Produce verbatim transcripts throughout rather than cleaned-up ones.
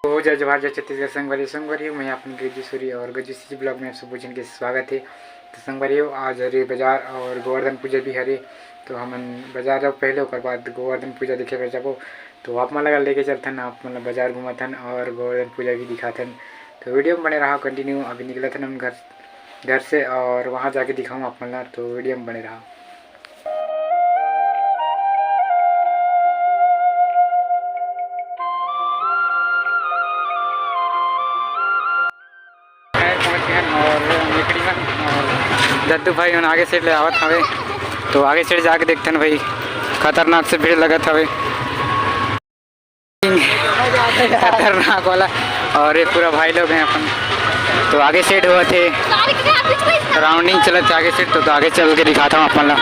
तो जय जोहार, जय छत्तीसगढ़ संगवारी, संगवारी, मैं अपन गज्जू सूरी और गज्जू सीजी ब्लॉग में आप सब झन के स्वागत है। तो संगवारी, आज हरे बाजार और गोवर्धन पूजा भी हरे, तो हमन बाजार जाबो पहले, ओकर बाद गोवर्धन पूजा देखे बर जाबो। तो आप मन ला लेके चलथन, आप मन ला बाजार घुमाथन और गोवर्धन पूजा भी दिखाथन। तो वीडियो में बने रहा कंटिन्यू। अभी निकलथन हम घर, घर से और वहाँ जाके दिखाऊँ आप मन ला, तो वीडियो में बने रहा। पहुंच गए हैं और निकली हन और दद्दू भाई मन आगे सीट ले आवत हवे, तो आगे सीट जाके देखथन भाई, खतरनाक से भीड़ लगत हवे, खतरनाक वाला। और ये पूरा भाई लोग हैं अपन, तो आगे सीट हुआ थे, राउंडिंग चलत थे आगे सीट, तो, तो आगे चल के दिखाता हूँ अपन ला।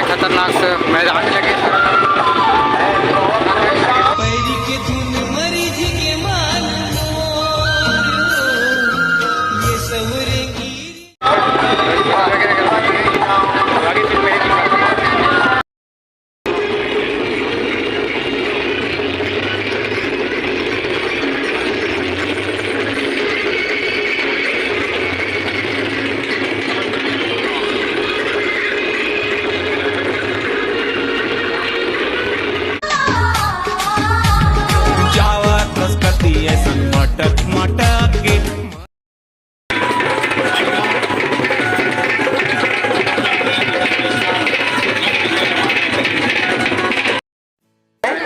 खतरनाक से मैदान लगे। जावत कस कती ऐसन मटक मटक के।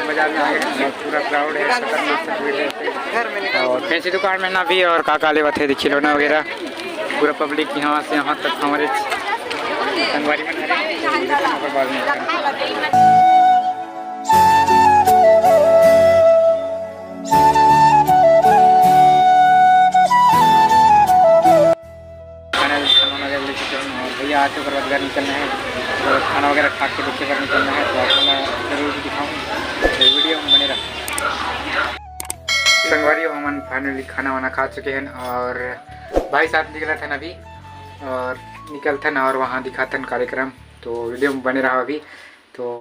बाजार में आगे पूरा क्राउड है, खतरनाक से भीड़ है। और फैंसी दुकान में ना भी और का का लेवत है, खिलौना वगैरह, पूरा पब्लिक यहाँ से यहाँ तक हमारे संगवारी मन हरे। खाना, खाना वगैरह ले चुके हैं और भैया आते, ओकर बाद घर निकलना है। तो खाना वगैरह खा के देखे बर निकलना है, तो आप लोग जरूर दिखाऊँ, तो वीडियो में बने रहो। संगवारी हो, हमन finally खाना वाना खा चुके हैं और भाई साहब निकलत हन अभी और निकलथन और वहाँ दिखाथन कार्यक्रम, तो वीडियो में बने रहो अभी। तो